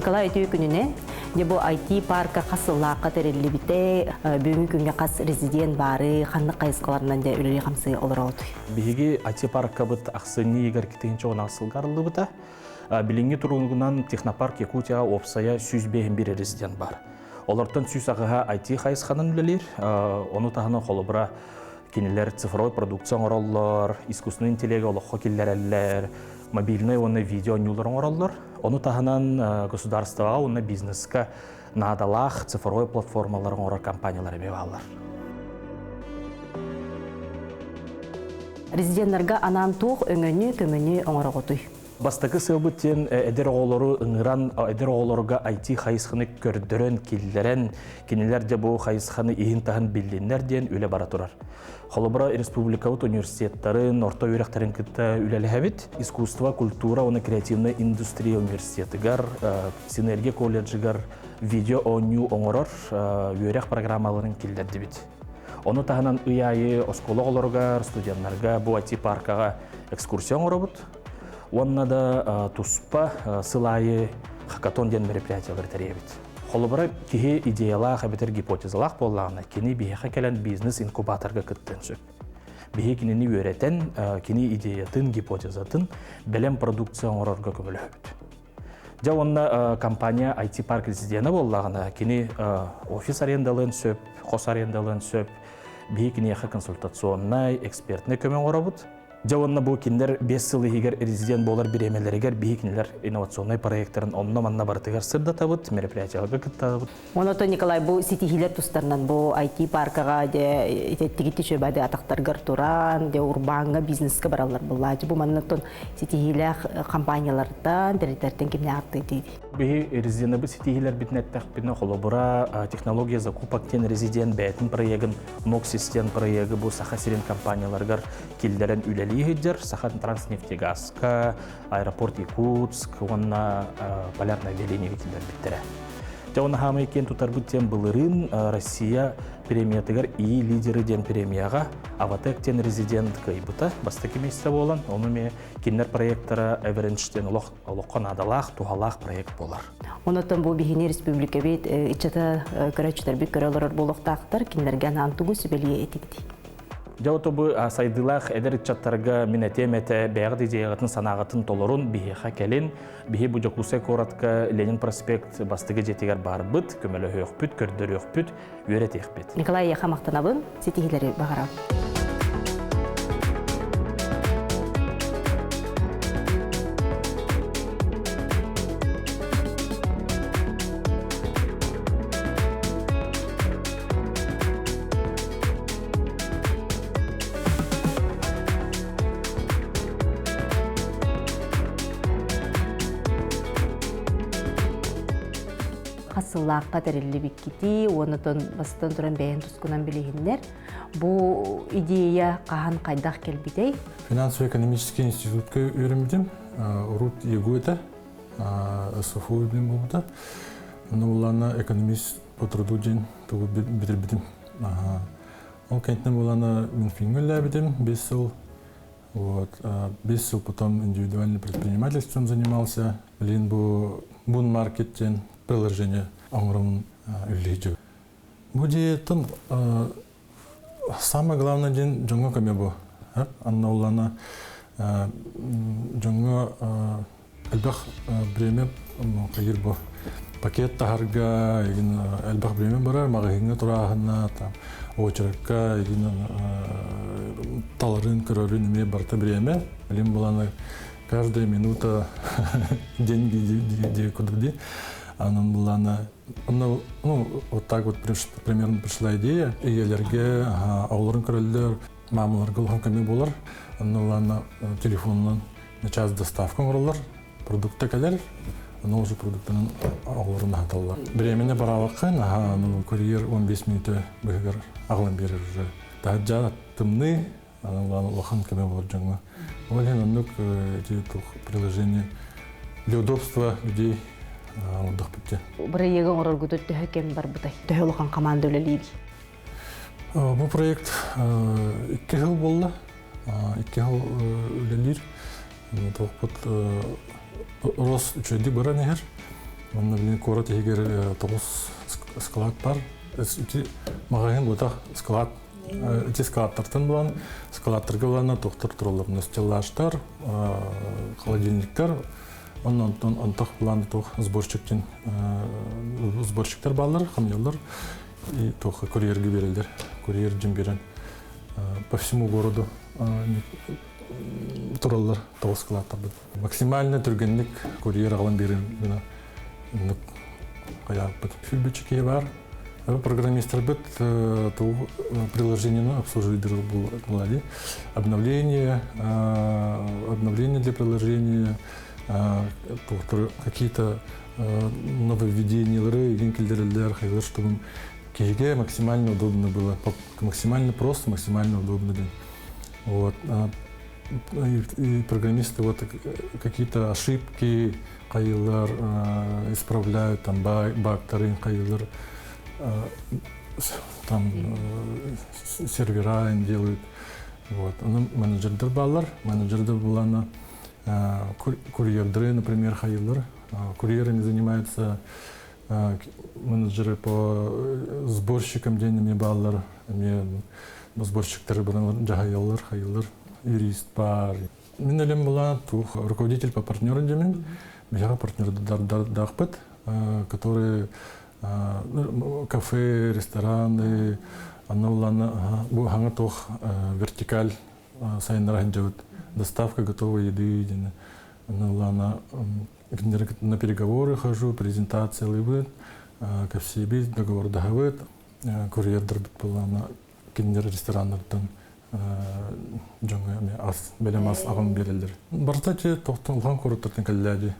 Николай үтүө күнүнэн. Дьэ бу IT-парка хас сыллаахха тэриллибитэ, бүгүҥҥү күҥҥэ хас резидент баары, ханнык хайысхаларынан дьэ үлэлии-хамсыы олороҕутуй? Биһиги IT-паркабыт ахсынньы ыйыгар 2016 сылга арыллыбыта. Билиҥҥи туругунан Технопарк Якутия уопсайа 151 резидент бар. Олортон 108-һа IT хайысханан үлэлиир. Ону таһынан холобура кинилэр цифровой продукция оҥороллор, искусственный интеллект олоххо киллэрэллэр, мобильнай уонна видео оонньуулар оҥороллор. Ону таһынан государствоҕа уонна бизнеска наадалаах цифровой платформалары оҥорор компаниялар эмиэ бааллар. Резиденнарга анаан туох өҥөнү, көмөнү оҥороҕутуй? Бастакы сыалбыт диэн эдэр оҕолору ыҥыран, эдэр оҕолорго IT хайысханы көрдөрөн, киллэрэн, кинилэр дьэ бу хайысханы иһин-таһын биллиннэр диэн үлэ бара турар. Холобура, республикабыт университеттарын, орто үөрэхтэрин кытта үлэлэһэбит. Искусство, культура уонна креативная индустрия университетыгар, Синергия колледжыгар видео оонньуу оҥорор үөрэх программаларын киллэрдибит. Ону таһынан ый аайы оскуола оҕолоругар, студеннарга бу IT-паркаҕа экскурсия оҥоробут. Уонна да туспа сыл аайы хакатон диэн мероприятиялары тэрийэбит. Холобура, киһи идеялаах эбэтэр гипотезалаах буоллаҕына, кини биһиэхэ кэлэн бизнес-инкубаторга кыттыан сөп. Биһи кинини үөрэтэн, кини идеятын, гипотезатын бэлэм продукция оҥорорго көмөлөһөбүт. Дьэ уонна компания IT-парк резиденэ буоллаҕына, кини офис арендалыан сөп, хос арендалыан сөп, биһи киниэхэ консультационнай, экспертнэй көмө оҥоробут. Дьэ уонна бу кинилэр 5 сыл иһигэр резидент буолар бириэмэлэригэр биһи кинилэр инновационнай проекттарын онно-манна барытыгар сырдатабыт, мероприятияларга кыттабыт. Оното Николай бу ситиһиилэр тустарынан бу IT-паркаҕа дьэ итеттигит үчүгэйди атахтаргар туран, дьэ урбааҥҥа, бизнеска бараллар буллаачы. Бу маннаттан ситиһиилээх компаниялартан, тэрилтэртэн кимнээх аттыы Биһи резиденабыт ситиһиилэрбитин эттэхпинэ, холобура, технология закупок диэн резидент бэйэтин проегын Моксис диэн проегы бу Саха сирин компанияларыгар киллэрэн үлэлии сылдьар Саха Транснефтегазка, аэропорт Якутск уонна Полярное отделение киллэрбиттэрэ. Дьэ уонна хаамай киэн тутарбыт диэн былырыын Россия премиятыгар ИИ лидеры диэн премияҕа Аватек диэн резидент кыайбыта бастакы миэстэ буолан, ону эмиэ кинилэр проектара Эверенч диэн олох олоххо наадалаах, туһалаах проект буолар. Онотон бу биһини республикабит ыччата көрөөччүлэрбит көрө олорор буолуохтаахтар, кинилэргэ анаан тугу сүбэлиэ этигитий? Дьэ ото бу сайдыылаах эдэр ыччаттарга мин этиэм этэ, бэйэҕит идеяҕытын, санааҕытын толорун, биһиэхэ кэлин. Биһи бу Дьокуускай куоратка Ленин проспект бастакы дьиэтигэр баарбыт, көмөлөһүөхпүт, көрдөрүөхпүт, үөрэтиэхпит. Николай эйиэхэ махтанабын, ситиһиилэри баҕарабын. Хас сыллаахха тэриллибиккитий уонна бастатан туран бэйэн тускунан билиһиннэр. Бу идея хаһан хайдах кэлбитэй? Финансово-экономический институтка үөрэммитим. Урут ЕГУ этэ, СФУ диэн буолбута. Онно буллаана экономист по труду диэн тугу бүтэрбитим. Ол кэнниттэн буолан Минфиҥҥэ үлэлээбитим 5 сыл. Вот, 5 сыл потом индивидуальным предпринимательством занимался. Блин, бу Бун Маркет диэн приложение оҥорон үлэлиир. Бу диэтин самое главное диэн дьоҥҥо көмө бу. Анна уллана дьоҥҥо элбэх время хайыр бу пакет таһарга элбэх время барар маҕаһыыҥҥа турааһына там очеркка таларын көрөрүн эмиэ барыта время билим буланы каждая минута деньги курдук дии анан булана ну вот так вот примерно пришла идея ийэлэргэ оҕолорун көрөллөр маамаларга улахан көмө буолар онно телефонунан час доставка оҥороллор, продукта кэлэр, ону уже продуктанан оҕолорун аһаталлар. Бириэмэни бараабаккын, аха, ну, курьер 15 мүнүүтэ быһыгар аҕалан биэрэр уже. Таһырдьа тымныы, анан улахан көмө болар дьоҥҥо. Ол иһин оннук эти приложение для удобства людей оҥордохпут Бырайыагы оҥороргутут төһө кэм барбытай? Төһө улахан команда үлэлиир? Бу проект 2 жыл буолла. 2 жыл үлэлиир. Туохпут рос үчүгэйдик баран иһэр. Манна билин куорат иһигэр 9 склад бар. Ити маҕаһыын буотах склад. Ити складтартан булан, складтарга буланна тохтор тураллар. Стеллажтар, холодильниктар, оннон онтох булан туох сборщиктин сборщиктар бааллар, хамьяллар и туох курьерге береллер. Курьер дьин берен по всему городу тураллар тоҕус складтарбыт. Максимально түргэнник курьер аҕалан биэрин гына хайааппыт. Сүлбүччү киһи бар. Программистарбыт туу приложениены обслуживать буолали. Обновление, обновление для приложения, какие-то нововведениялары игин киллэрэллэр, хайлар, чтобы киһиге максимально удобно было, максимально просто, максимально удобно. Вот. И программисты вот какие-то ошибки хайылар исправляют, там багтарын хайылар, там сервера делают. Вот. Оны менеджердер баллар, менеджердер булана курьердеры, например, хайылар. Курьерами занимаются менеджеры по сборщикам деньгами баллар, сборщиктары жахайылар, хайылар, юрист бар. Мин элем была тух руководитель по партнерам демен, бияга партнер дахпыт, которые кафе, рестораны, ана бу хаңа тох вертикаль сайыннара жабыт, доставка готовой еды, ана на переговоры хожу, презентации лыбыт, кафе договор дагабыт, курьердер бит была киндер рестораннардан дьоҥҥо эмиэ ас бэлэм ас аҕам биэрэллэр. Барыта те тохтон улахан куораттартан кэллээди.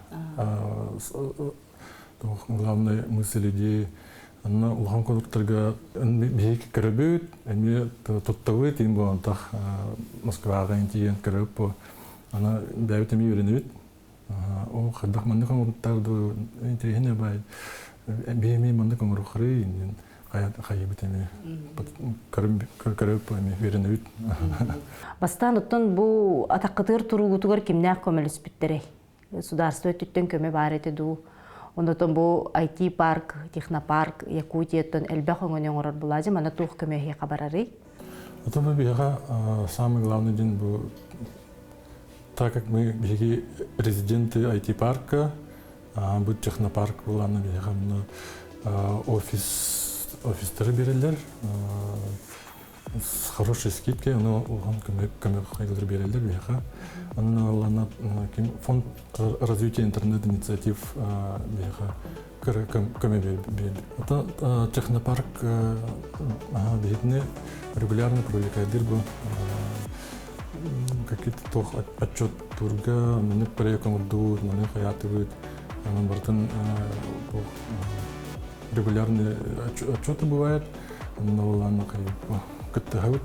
Главная мысль идеи Анна улахан куораттарга биһиги көрөбүт, эмиэ туттабыт, иин буолантах Москваҕа тиийэн көрөп Ана бэйэбит эмиэ үөрэнэбит. О хайдах маннык оҥоруттар дуу интэриэһинэй бай биһи эмиэ маннык оҥоруоххарый хайыбыт эмиэ көрөп эмиэ үөрэнэбит. Бастаан оттон бу атаххытыгар туруугутугар кимнээх көмөлөспүттэрэй? Государство өттүттэн көмө баар этэ дуу? Онотон бу IT-парк, технопарк Якутияттан элбэх өҥөнү оҥорор булаадьы манна туох көмө эһиэхэ барарый? Это бу биһиэхэ самый главный день бу так как мы биһиги резиденты IT-парка, бу технопарк булааны биһиэхэ офис офистары береллер с хорошей скидкой, ону улахан көмө көмө хайдалар береллер биһиэхэ. Онно ылана фонд развития интернет-инициатив биһиэхэ көмө биэрди. Это технопарк биһитини регулярно привлекайдыр бу какие-то туох отчет турга, маннык проект оҥордубут, маннык хайаатыбыт, онон барытын регулярные отчеты бывает, онно булаанна кыттыһабыт.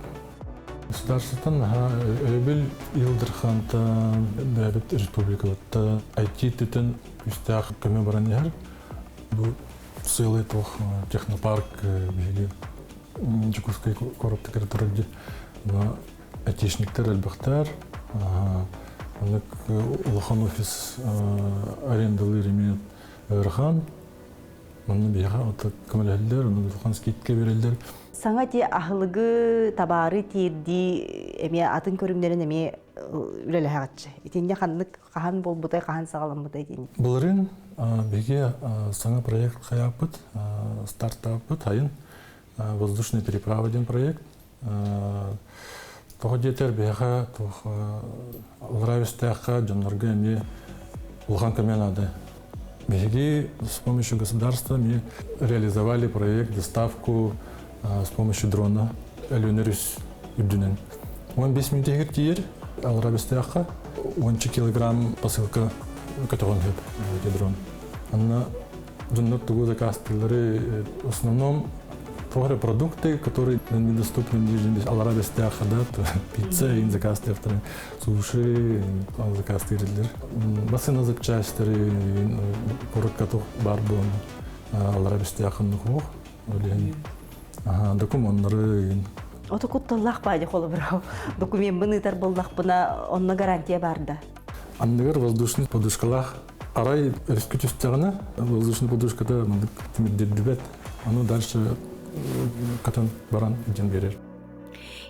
Государствотан өйөбүл Ил Дархантан, бэйэбит республикабытта IT түтэн күүстээх көмө баран иһэр. Бу целый туох технопарк биһиги Дьокуускай куораттыгар турар дии. Айтишниктер элбэхтэр. Оннук улахан офис арендалыыр эмиэ ыарахан. Онно биһиэхэ ото көмөлөһөллөр, онно улахан скидка береллер. Саҥа ти аһылыгы, табаары тиэрдии эмиэ атын көрүҥнэрин эмиэ үлэлэһэҕитчи. Итиннэ ханнык хаһан буолбутай, хаһан саҕаламмытай итинник? Былырыын биһиги саҥа проект хайааппыт, стартаппыт хайын воздушная переправа диэн проект. Тоҕо диэтэр биһиэхэ туох аллараа дьоннорго эмиэ улахан көмө наада. Биһиги с помощью государства мы реализовали проект доставку с помощью дрона Өлүөнэ өрүс үрдүнэн. 15 мүнөтүгэр тиийэр аллараа Бэстээххэ 10 килограмм посылка көтөҕөн сөп дрон. Анна дьоннор тугу заказтыыллары в основном туох продукты, которые недоступны в Нижнем аллараа Бэстээххэ да, пицца ин заказтыахтарын, суши заказтыырыллар. Басына запчастары курыкка туох бар буолан аллараа Бэстээххэ оннук Олен документары Ото кутталлаах баайы холобура документбын ыытар буоллахпына онно гарантия бар да. Анныгар воздушный подушкалаах. Арай өрүскэ түстэҕинэ, воздушный подушката маннык тимирдирдибэт. Ону дальше катан баран дьэн берер.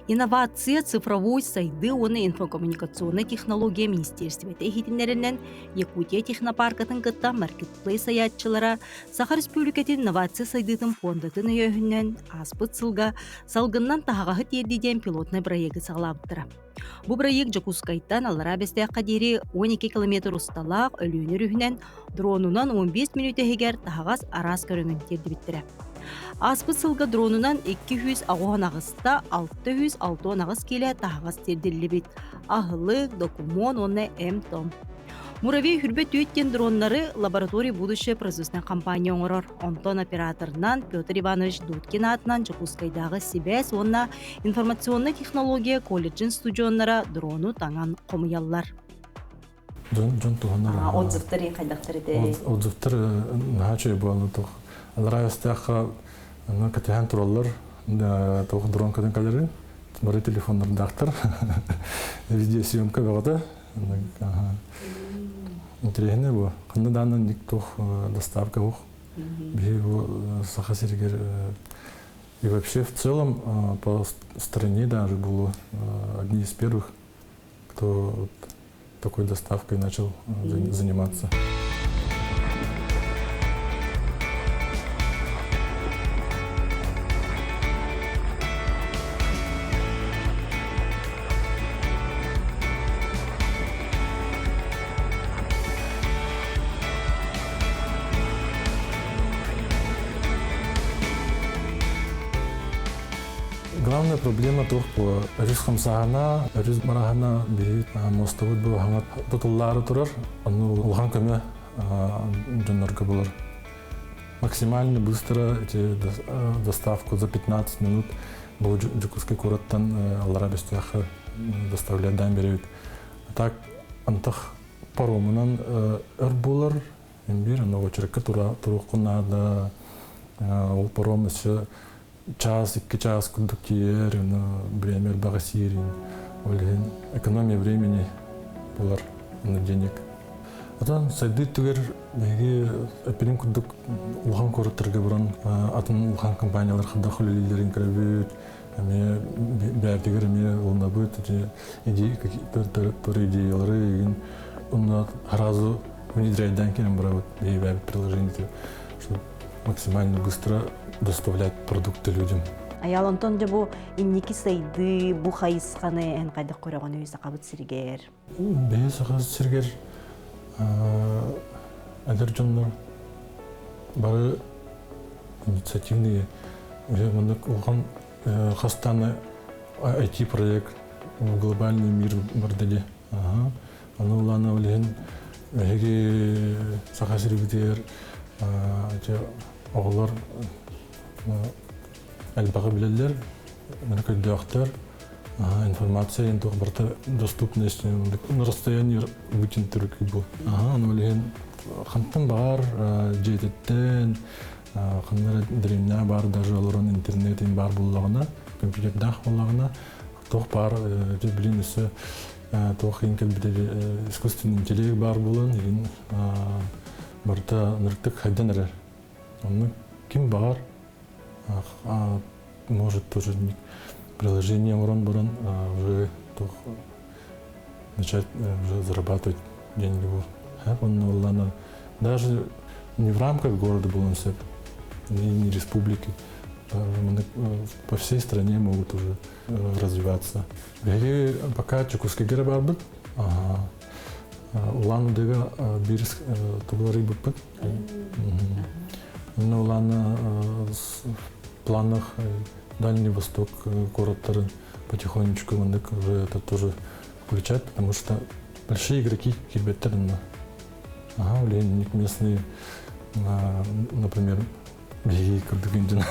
Инновация, цифровой сайдыы уонна инфокоммуникационнай технология министиэристибэтэ иһитиннэринэн, Якутия технопаркатын кытта маркетплейс айааччылара Саха Республикатын инновация сайдыытын пуондатын өйөөһүнүнэн ааспыт сылга салгынынан таһаҕаһы тиэрдии диэн пилотнай бырайыагы саҕалаабыттара. Бу бырайыак Дьокуускайтан Аллараа Бэстээххэ диэри 12 километр усталаах Өлүөнэ өрүһүнэн дронунан 15 мүнүүтэ иһигэр таһаҕас араас көрүҥүн тиэрдибиттэрэ. Ааспыт сылга дронунан 288-та 668 киилэ таһаҕас тиэрдиллибит. Аһылык, докумуон уонна эм-том. Муравей Хүрбэ Түөт диэн дроннары лаборатория будущее производственной компания оҥорор. Онтон операторынан Петр Иванович Дудкин аатынан Дьокуускайдааҕы сибээс уонна информационнай технология колледжын студеннара дрону таҥан хомуйаллар. Дьон дьон туһанар. Отзывтар хайдахтар этэй? Отзывтар наһаа үчүгэй буолан туох алараа өстөөххө кэтэһэн тураллар туох дрон көтөн кэлэрин бары телефоннардаахтар видеосъемка бөҕөтө. Интэриэһинэй бу. Ханна даанан туох доставка ух. Биһи бу Саха сиригэр и вообще в целом по стране даже было одни из первых, кто вот такой доставкой начал заниматься. Главная проблема туох бу өрүс хамсааһына, өрүс мараһына биһи мостубут бу хаҥа тутуллаары турар, ону улахан көмө дьоннорго булар. Максимально быстро эти доставку за 15 минут бу Дьокуускай куораттан Аллараа Бэстээххэ доставляйдаан беребит. Так антах паромунан өр буолар, биир аны очерекка туруоххун наада, ол паром өссө час, 2 чаас курдук тиийэр, время элбэҕи сиирин, ол иһин экономия времени булар, денег. Отон сайдыы түгэр биһиги эппитим курдук улахан куораттарга баран атын улахан компаниялар хайдах үлэлииллэрин көрөбүт, эмиэ бэйэбитигэр эмиэ ылынабыт какие-то идеялары игин онно сразу внедряйдан кэлэн барабыт биһиги бэйэбит приложение, чтобы максимально быстро доставлять продукты людям. Айаал, онтон дьэ бу инники сайдыы, бу хайысханы эн хайдах көрөҕүнүй Сахабыт сиригэр? Бэйэ Саха сиригэр эдэр дьоннор бары инициативные, уже маннык улахан хастааны IT-проект глобальный мир барда Ага. Аны улаана билиһин эһиги Саха сиригитигэр оҕолор элбэҕи билэллэр, көрдөөхтөр, информация туох барыта доступность на расстоянии вытянутой руки бу. Аны билиһин хантан баар дьиэтиттэн ханнара дэриэбинэҕэ баар даже олорон интернетин баар буоллаҕына, компьютердаах буоллаҕына, туох баар билин өссө туох иин кэлбитэ искусственный интеллект баар буолан игин барыта ынырыктык хайдан эрэр. Онно ким баҕар может тоже приложение оҥорон баран уже туох начать уже зарабатывать деньги бу. Онно буоллаҕына даже не в рамках города буолуон сөп, не республики, по всей стране могут уже развиваться. Биһиги пока Дьокуускайга барбыт. Улан-Удэга биир тугулары быппыт. Онно Улан в планах Дальний Восток куораттарын потихонечку маннык уже это тоже включать, потому что большие игроки киирбэттэр онно. Ага, блин, местные, например, биһиги курдук дьон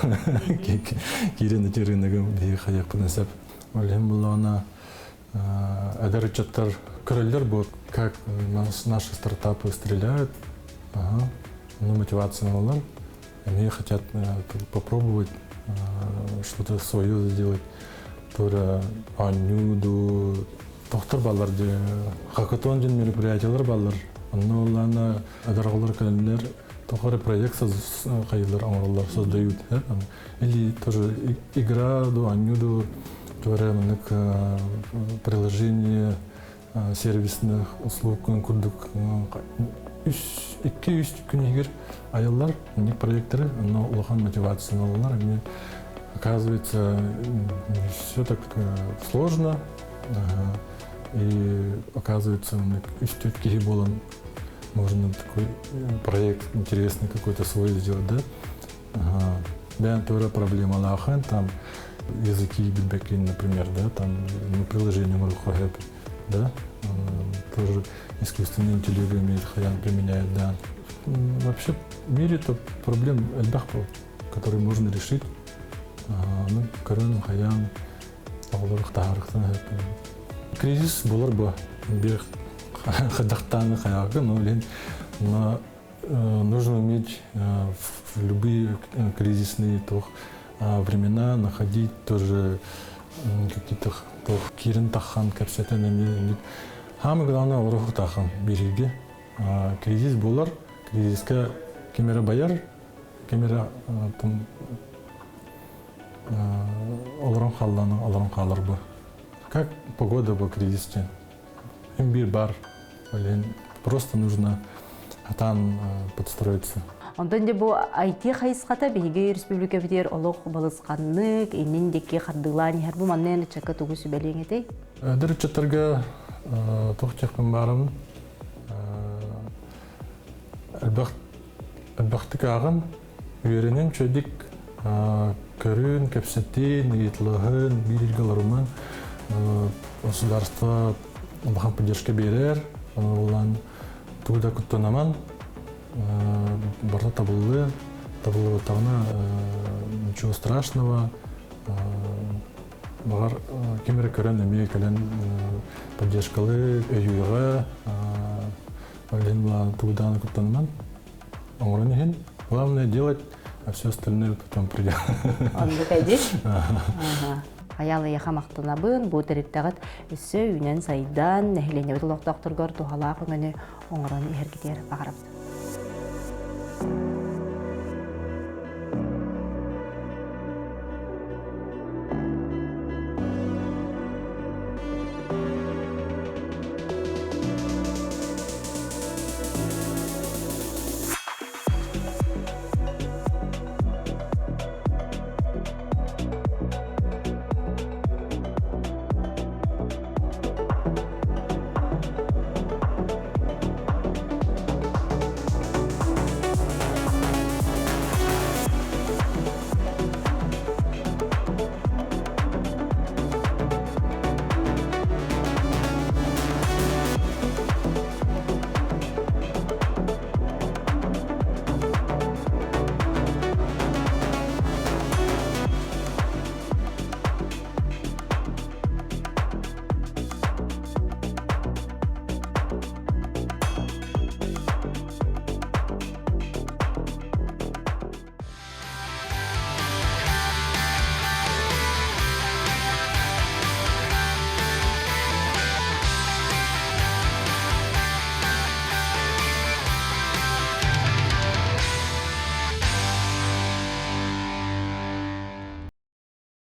киирэн ити рыногы биһиги хайыахпытын сөп. Ол иһин буоллаҕына эдэр ыччаттар көрөллөр бу как наши стартапы стреляют, ага, ну мотивация ылаллар, они хотят попробовать что-то свое сделать. Тура оонньуу дуу, тохтор баллар же хакатон диэн мероприятиялар баллар. Онно улаана адаргалар кэлэннэр тохоре проект хайылар оҥороллор создают. Или тоже игра ду, анню ду, туора маннык приложение сервисных услуг курдук үс 2-3 күн иһигэр айыллар маннык проекттары, онно улахан мотивацияны ылаллар. Эмиэ оказывается не все так сложно, и оказывается үс-төрт киһи буолан можно такой проект интересный какой-то свой сделать, да. Бэйэн туора проблемалаахын, там языки билбэккин, например, да, там ну, приложение оҥоруохха да, тоже искусственный интеллект имеет, хаян применяет, да. Вообще в мире это проблем элбэх, которые можно решить. Ну, көрөн, хаян, оҕолор таһаарыктан кризис болар бу бир хадахтааны хаяғы, но лин но нужно уметь в любые кризисные тох времена находить тоже какие-то тох кирин тахан кэпсэтэн эми самое главное олорох тахан бириге кризис болар, кризиске кемере баяр, кемере там олорон халланы олорон хаалар бу как погода бу кризисте имбир бар, блин, просто нужно атан подстроиться. Онтон де бу IT хайысхата биһиги республикабытыгар олох балысханнык, иннин диэки хардыылаан иһэр. Бу манна ыччакка тугу сүбэлиэҥ этэй? Эдэр ыччаттарга туох диэхпин баарым элбэх элбэхтик ааҕан үөрэнэн чөдик көрүүн, кэпсэтиин, ыйытылаһын, биир илгэ государство улахан поддержка биэрэр, улаан тугу да куттанаман барыта табыллы, табыллыбатаҕына ничего страшного, баҕар ким эрэ көрөн эмиэ кэлэн поддержкалы өйүүҕэ, ол тугу даҕаны куттанаман оҥорон иһин. Главное делать, а все остальное потом придет. Оннук эдиш. Айаал эйиэхэ махтанабын, бу тэрилтэҕит өссө үүнэн сайдан, нэһилиэнньэбит олохтоохторгор туһалаах өҥөнү оҥорон иһэргитигэр баҕарабыт.